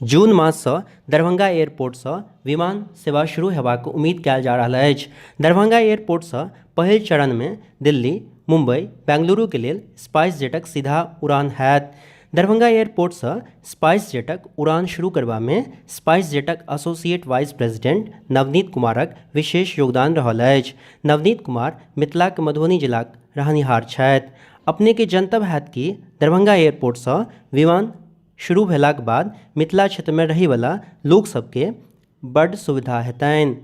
जून माससँ दरभंगा एयरपोर्टसँ विमान सेवा शुरू हेबाक उम्मीद कयल जा रहल अछि। दरभंगा एयरपोर्टसँ पहिल चरणमे दिल्ली, मुंबई, बेंगलुरुके लेल स्पाइस जेटक सीधा उड़ान होयत। दरभंगा एयरपोर्टसँ स्पाइस जेटक उड़ान शुरू करबामे स्पाइस जेटक एसोसिएट वाइस प्रेसिडेंट नवनीत कुमारक विशेष योगदान रहल अछि। नवनीत कुमार मिथिलाक मधुबनी जिलाक रहनिहार छथि। अपनेके जनतब होयत कि दरभंगा एयरपोर्टसँ विमान शुरू भेलाक बाद मिथिला क्षेत्रमे रहैवला लोकसभके बड्ड सुविधा हेतनि।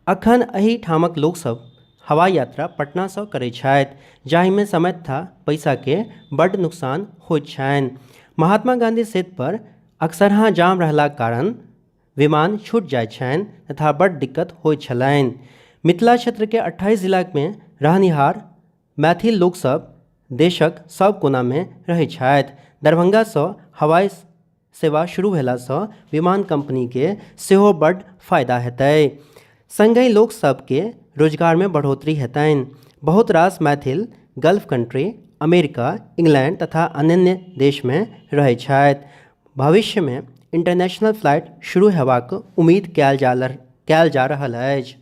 अखन एहिठामक लोकसभ हवाई यात्रा पटनासँ करैत छथि जाहिमे समय तथा पैसाके बड्ड नुकसान होइत छनि। महात्मा गाँधी सेतुपर अक्सरहाँ जाम रहलाक कारण विमान छूटि जाइत छनि तथा बड्ड दिक्कत होइत छलनि। मिथिला क्षेत्रके 28 जिलामे रहनिहार मैथिल लोकसभ देशक सभ कोनामे रहैत छथि। दरभंगासँ हवाई सेवा शुरू भेलासँ विमान कम्पनीके सेहो बड्ड फायदा हेतै। सङ्गहि लोकसभके रोजगारमे बढ़ोतरी हेतनि। बहुत रास Maithil gulf country, America, England तथा अन्यान्य देशमे रहैत छथि। भविष्यमे इंटरनेशनल फ्लाइट शुरू हेबाक उम्मीद कयल जा रहल अछि।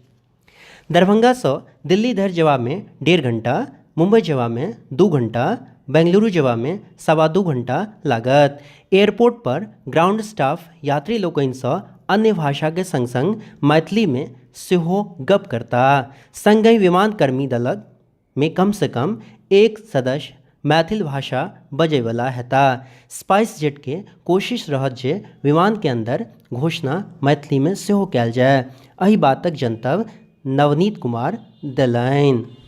दरभंगासँ दिल्ली धरि जेबामे डेढ़ घंटा, मुंबई जेबामे 2 घंटा, बेंगलुरु जेबामे 2.25 घंटा लागत। एयरपोर्ट पर ग्राउंड स्टाफ यात्री लोकनिसँ अन्य भाषाके सङ्ग-सङ्ग मैथिलीमे सेहो गप करताह। सङ्गहि विमान कर्मी दलक मे कमसँ कम एक सदस्य मैथिल भाषा बजैवला हेताह। स्पाइस जेटके कोशिश रहत जे विमानके अंदर घोषणा मैथिलीमे सेहो कयल जाय। एहि बातक जनतब नवनीत कुमार देलनि।